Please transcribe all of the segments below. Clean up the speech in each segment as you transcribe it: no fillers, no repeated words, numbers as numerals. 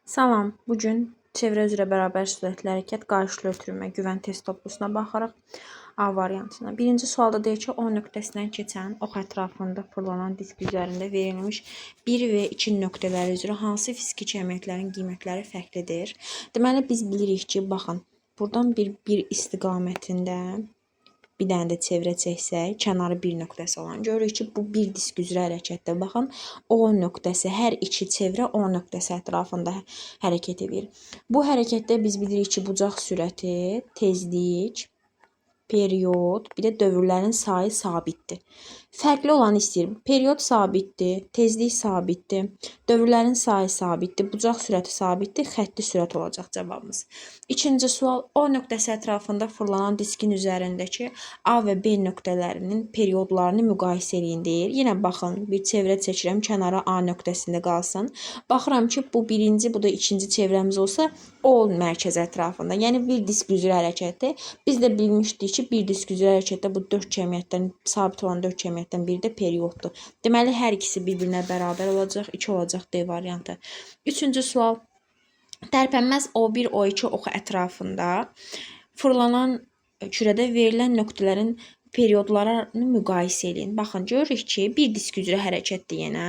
Salam, bu gün çevrə üzrə bərabər sürətli hərəkət qarşılı ötürmə güvən test toplusuna baxarıq. A variantına. Birinci sualda deyir ki, O nöqtəsindən keçən ox ətrafında fırlanan disk üzərində verilmiş 1 və 2 nöqtələri üzrə hansı fiziki cəmiyyətlərin qiymətləri fərqlidir? Deməli, biz bilirik ki, baxın, buradan bir istiqamətində bir dənə də çevrə çəksək, kənarı bir nöqtəsi olan. Görürük ki, bu bir disk üzrə hərəkətdir. Baxın, O nöqtəsi hər iki çevrə O nöqtəsi ətrafında hərəkət edir. Bu hərəkətdə biz bilirik ki, bucaq sürəti, tezlik, period, bir də dövrlərin sayı sabitdir. Fərqli olanı istəyir. Period sabitdir, tezlik sabitdir, dövrlərin sayı sabitdir, bucaq sürəti sabitdir, xətti sürət olacaq cavabımız. İkinci sual, O nöqtəsi ətrafında fırlanan diskin üzərindəki A və B nöqtələrinin periodlarını müqayisə eləyin deyir. Yenə baxın, bir çevrə çəkirəm, kənara A nöqtəsində qalsın. Baxıram ki, bu birinci, bu da ikinci çevrəmiz olsa O mərkəzi ətrafında, yəni bir disk üzrə hərəkətdir. Biz də bilmişdik ki, bir disk üzrə hərəkətdə bu 4 cəmiyyətdən, sabit olan 4 cəmiyyətdən biri də perioddur. Deməli, hər ikisi bir-birinə bərabər olacaq, 2 olacaq D variantı. Üçüncü sual, tərpənməz O1, O2 oxu ətrafında fırlanan kürədə verilən nöqtələrin periodlarını müqayisə eləyin. Baxın, görürük ki, bir disk üzrə hərəkətdir yenə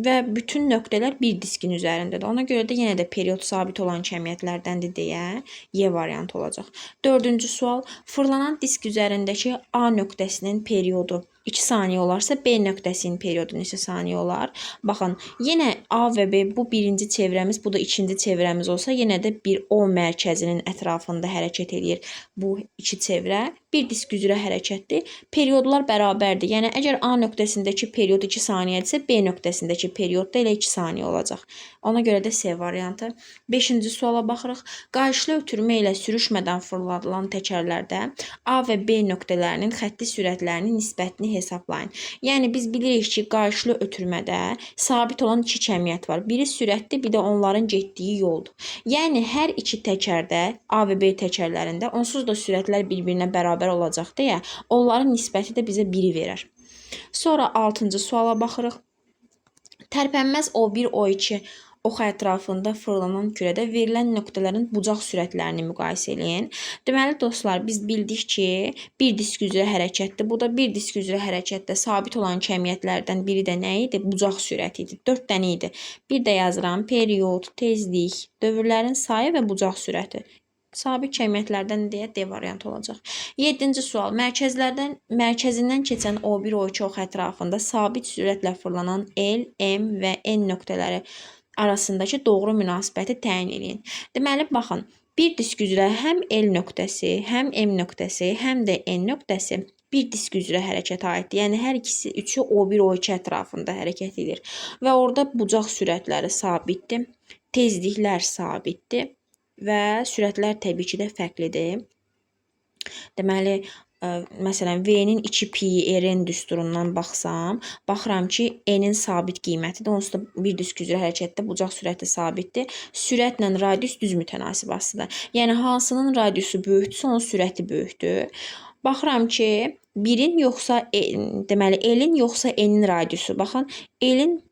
və bütün nöqtələr bir diskin üzərindədir. Ona görə də yenə də period sabit olan cəmiyyətlərdəndir deyə Y variantı olacaq. Dördüncü sual, fırlanan disk üzərindəki A nöqtəsinin periodu 2 saniyə olarsa, B nöqtəsinin periodu neçə saniyə olar? Baxın, yenə A və B bu birinci çevrəmiz, bu da ikinci çevrəmiz olsa, yenə də bir O mərkəzinin ətrafında hərəkət eləyir bu iki çevrə. Bir disk üzrə hərəkətdir. Periodlar bərabərdir. Yəni, əgər A nöqtəsindəki period 2 saniyədirsə, B nöqtəsindəki period da elə 2 saniyə olacaq. Ona görə də C variantı. Beşinci suala baxırıq. Qayışlı ötürmə ilə sürüşmədən fırladılan təkərlərdə A və B nöqtələrinin xətti sürətlərinin nisbətini hesablayın. Yəni, biz bilirik ki, qayışlı ötürmədə sabit olan iki cəmiyyət var. Biri sürətdir, bir də onların getdiyi yoldur. Yəni, hər iki təkərdə, A və B təkərlərində onsuz da sürətlər bir-birinə bərabər olacaq deyə onların nisbəti də bizə 1-i verər. Sonra 6-cı suala baxırıq. Tərpənməz O1, O2 ox ətrafında fırlanan kürədə verilən nöqtələrin bucaq sürətlərini müqayisə eləyin. Deməli, dostlar, biz bildik ki, bir disk üzrə hərəkətdir. Bu da bir disk üzrə hərəkətdə sabit olan cəmiyyətlərdən biri də nə idi? Bucaq sürəti idi. 4 dənə idi. Bir də yazıram, period, tezlik, dövrlərin sayı və bucaq sürəti. Sabit cəmiyyətlərdən deyə D variantı olacaq. 7-ci sual. Mərkəzindən keçən O1, O2 ox ətrafında sabit sürətlə fırlanan L, M və N nöqtələri arasındakı doğru münasibəti təyin eləyin. Deməli, baxın, bir disk üzrə həm L nöqtəsi, həm M nöqtəsi, həm də N nöqtəsi bir disk üzrə hərəkətə aiddir. Yəni, hər ikisi üçü O1, O2 ətrafında hərəkət edir. Və orada bucaq sürətləri sabitdir, tezliklər sabitdir və sürətlər təbii ki də fərqlidir. Deməli, məsələn, V-nin 2 pi R-in düsturundan baxsam, baxıram ki, N-in sabit qiymətidir. Onsuz da bir disk üzrə hərəkətdə bucaq sürəti sabitdir. Sürətlə radius düz mütənasib asılıdır. Yəni, hansının radiusu böyükdürsə, onun sürəti böyükdür. Baxıram ki, birin yoxsa, deməli, L-in yoxsa N-in radiusu. Baxın, L-in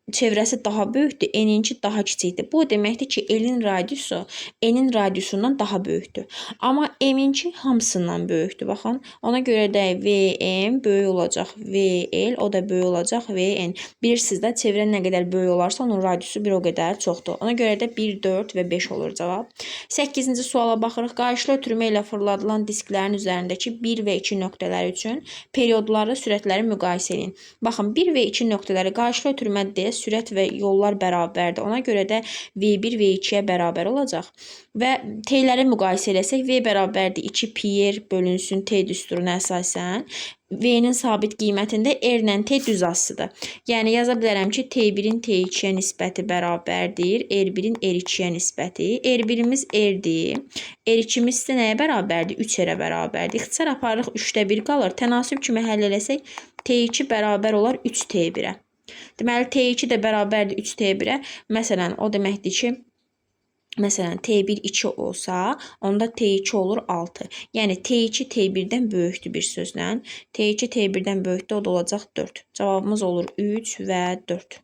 çevrəsi daha böyükdür, N-inki daha kiçikdir. Bu deməkdir ki, L-in radiusu N-in radiusundan daha böyükdür. Amma M-inki hamısından böyükdür. Baxın, ona görə də VM böyük olacaq VL, o da böyük olacaq VN. Bilirsiniz də, çevrə nə qədər böyük olarsa, onun radiusu bir o qədər çoxdur. Ona görə də 1, 4 və 5 olur cavab. 8-ci suala baxırıq. Qayışlı ötürmə ilə fırladılan disklərin üzərindəki 1 və 2 nöqtələri üçün periodları, sürətləri müqayisə edin. Baxın, 1 və 2 nöqtələri qayışlı ötürmə deyə sürət və yollar bərabərdir. Ona görə də V1 V2-yə bərabər olacaq. Və T-ləri müqayisə eləsək, V bərabərdir 2 pi R bölünsün T düsturuna əsasən. V-nin sabit qiymətində R ilə T düz asıdır. Yəni, yaza bilərəm ki, T1-in T2-yə nisbəti bərabərdir. R1-in R2-yə nisbəti. R1-imiz R-dir. R2-imiz isə nəyə bərabərdir? 3R-ə bərabərdir. İxtisar aparırıq, 3-də 1 qalır. Tənasüb kimi həll eləsək, T2 bərabər olar 3T1-ə. Deməli, T2 də bərabərdir 3T1-ə. Məsələn, o deməkdir ki, məsələn, T1 2 olsa, onda T2 olur 6. Yəni, T2 T1-dən böyükdür bir sözlə. T2 T1-dən böyükdür, o da olacaq 4. Cavabımız olur 3 və 4.